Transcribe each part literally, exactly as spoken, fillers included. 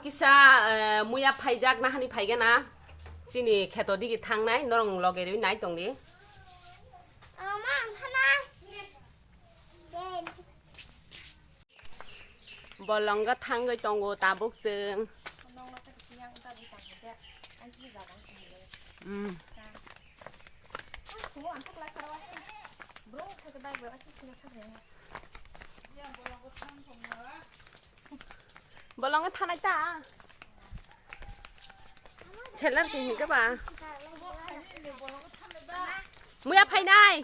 Kisa, eh, muya phaijak nahani phaigana. Chini kheto digi thangnai, norong loge rwi nai tongdi. Bolongo thangwi tongo tabuk chwng. Hmm. Bolongo thanai ta. Seller sing hingke ba. Muya phainai.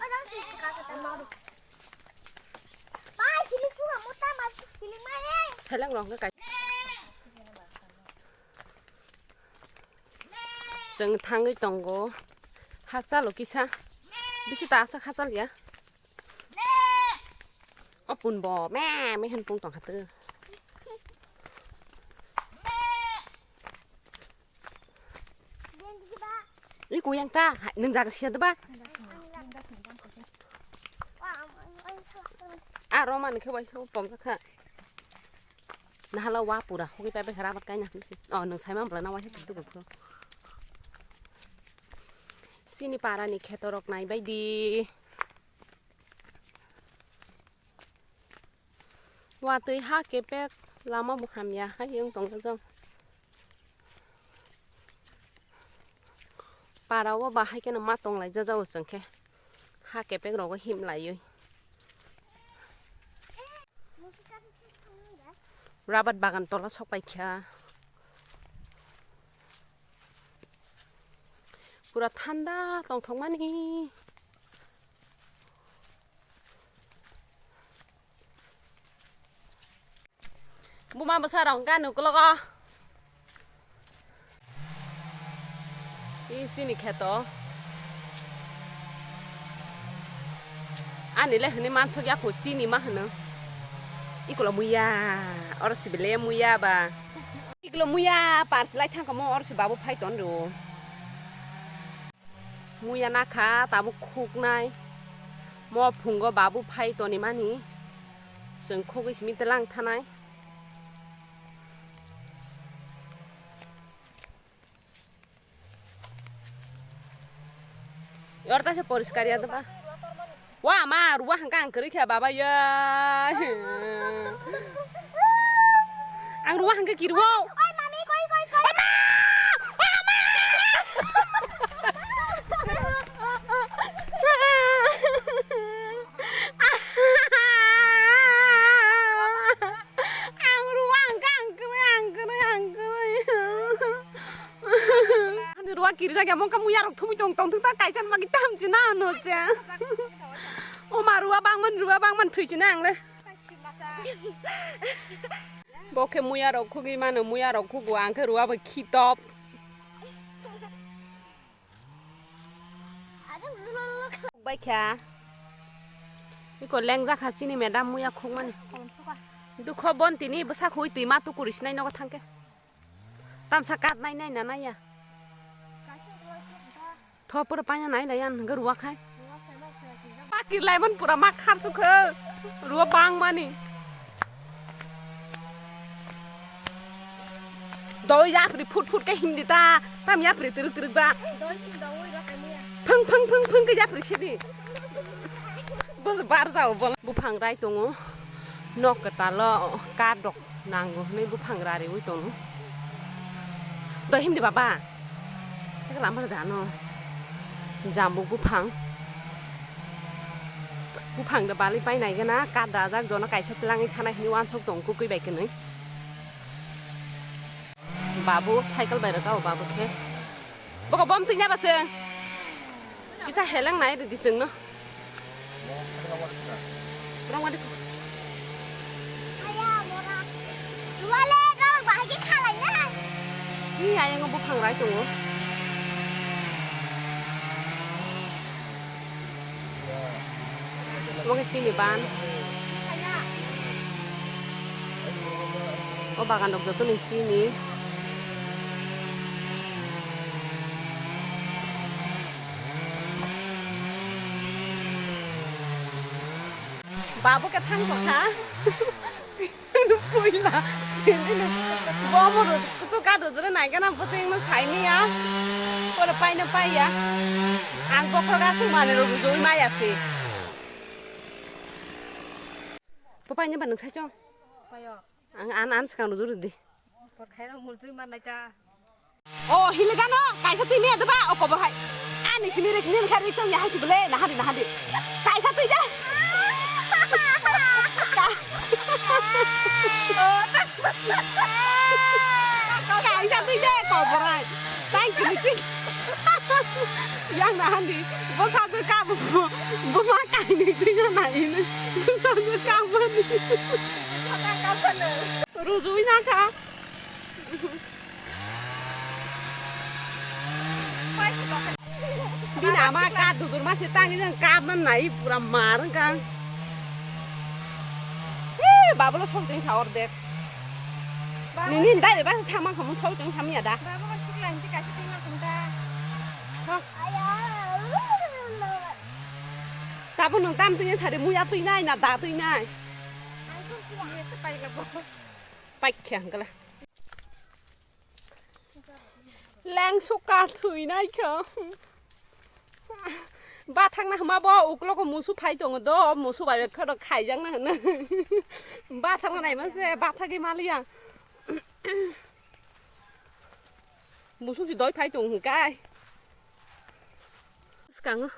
Seleng rong kai. Chwng thangwi tongo. Hakchalo kisa. Bisi ta asa khachal ya. O pun bo me me hen pung tong kha tw. Ri kuyang ta, hai, nwng jaga sia deba. A roma nokhe waisa pom kha. Nahala wa pura hogwi pai bai kha rabat kaina hinsi. O nwng saima bwla na waisa pum tw. Sini para ni kheto rok nai bai di. Watwi ha kepek lama bo hamya hai wng tongkha jang. Para o bahai kheno ma tonglaijak jao chwng khe ha kepek rogo himlaiwi. Rabat bagan tola sok paikha. Pura thanda tongthokmani. Buma bwsa rok wngkha nukologo. Ih, chini kheto. Ani le hwnwi mansuk ya kho, chini ma hwno. Ikulo muya, oro sibile muya ba. Ikulo muya, parsi lai thangkha mo, oro si babu phai ton ro. Muya nakha tabuk khuknai. Mo phungo babu phai tonimani. Chwng khugwi simi tlang thanai. Yor ta se poriskar ya ba. Wa ma ruwa hangka ang kwrwi kha baba ya. Ang ruwa hangka kirwo. Oi mami koi koi koi. Ang ruwa ang kang kre ang kre ang kre. Ani ruwa kiri jagya mongka muya rok thumui tong tong thung ta kaisan magi tam china ano che. O ma ruwa bangman ruwa bangman thui china ang le. Bo khe muya rok khugwi mano muya rok khugo ang khe ruwa bo khitop. Bai kha. Iko lengjak kha chini madam muya khukmani. Dukho bon tini bwsa khui twi ma tukuri sinai nogo thangkhe. Tamsa kat nai nai na nai ya. Tho pura panya nai lai an hwnkhe ruwa khai. Pakir lai man pura ma khar sukho. Ruwa bang mani. Doi yapri phut phut ke hindi ta. Tam yapri tirik tirik ba. Phung phung phung phung ke yapri sidi. Bos bar jao bol. Buphang rai tongo. Nok ketalo kadok nango hwnwi buphang rariwi tongo. Doi hindi baba. Lama dano. Jambu buphang. Buphang da bali pai nai gana kad da jak dono kaisa tlangi thanai hwnwi wansok tong kukui bai kwnwi. Babu cycle bai rwkha o babu khe. Boko bom twi nya ba chwng. Kisa heleng nai rwdi chwngno. Rong wadi. Ni ayang buphang rai tongo. Omo khe chini ban. O bagan rok joto ni chini. Babu khe thang tong kha. Puila. Bomo ru-, kuchuk ka rujuru naikhe na bwtwino saini ya. Pore paino paiya. Ang bokhorok aswk manwi rok rujui maya se. Bo paino ba nwng saichung? Paio. Ang an, an swkang rujuru di. Por khairok murjui manai ta. O, hili gano, kaisa twi maya doba, o kobor hai. Ani simi rik nin kha rik song ya hai sibole, nahadi, nahadi. Kaisa twi de. Ka-, kaisa twi de, kobor hai. Thank you, Niki. Yang nahadi. Bo sa twi ka bo, bo, bo ma kai ni twi na nai ni. Bo sa twi ka bo ni. Rujui na kha. Bini ama ka dudur ma se tangwi jang kap man nai pura mar wngkha. Ee, babulo sok tong kha ordek. Nini dai ba thang man khamu sok tong kha miya da. Baba ko sikla hinti kaisa tong kha da. Sok. Tabo nwng tam twi sari muya twi nai na da twi nai. Ang sok twi se pai la bo. Paikha hwnkhe le. Leng suka thwinai kho. Bathakna hwnma bo uklogo musu phai tongo do, musu bai khoro khaijakna hwnwi. Bathakna naima se bathagwi maliya. Musu si doi phai tong hwnkhe. Swkango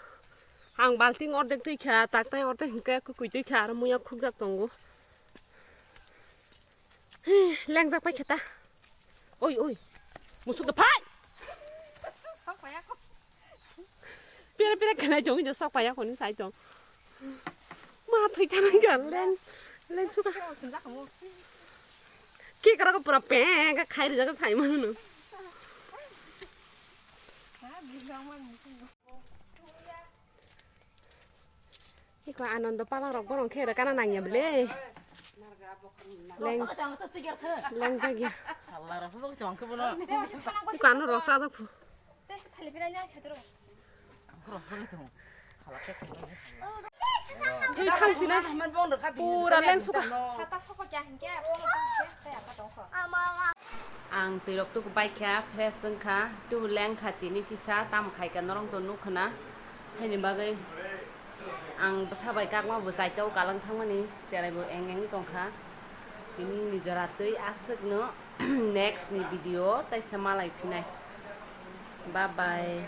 ang balting ordek twi kha, taktai ordek hwnkhe kwkwi twi kha, aro muya khukjak tongo. Lengjak pai khe ta. Oi, oi. Musuk da phai. Sok paya ko. Pira pira khanai tong, sok paya ko ni sai tong. Ma thwi thanai ga leng, leng suka. Ki kara ko pura peng ka khai ri jaga sai manu. Iko Anando palang rok borong khe kana nangya bele. Leng, leng jagya. Iko ano rosa da phu. Twi khang sina. Pura leng suka. Ang twi rok tuku bai kha, fresh wng kha, tubu leng kha tini kisa, tamo khai kha norok to nuk khna. Haini bagwi ang bwsa bai kakma bo chaitao kalang thangmani, cherai bo eng eng tong kha. Tini ni jora twi aswk no next ni video taisa malai phinai. Bye bye.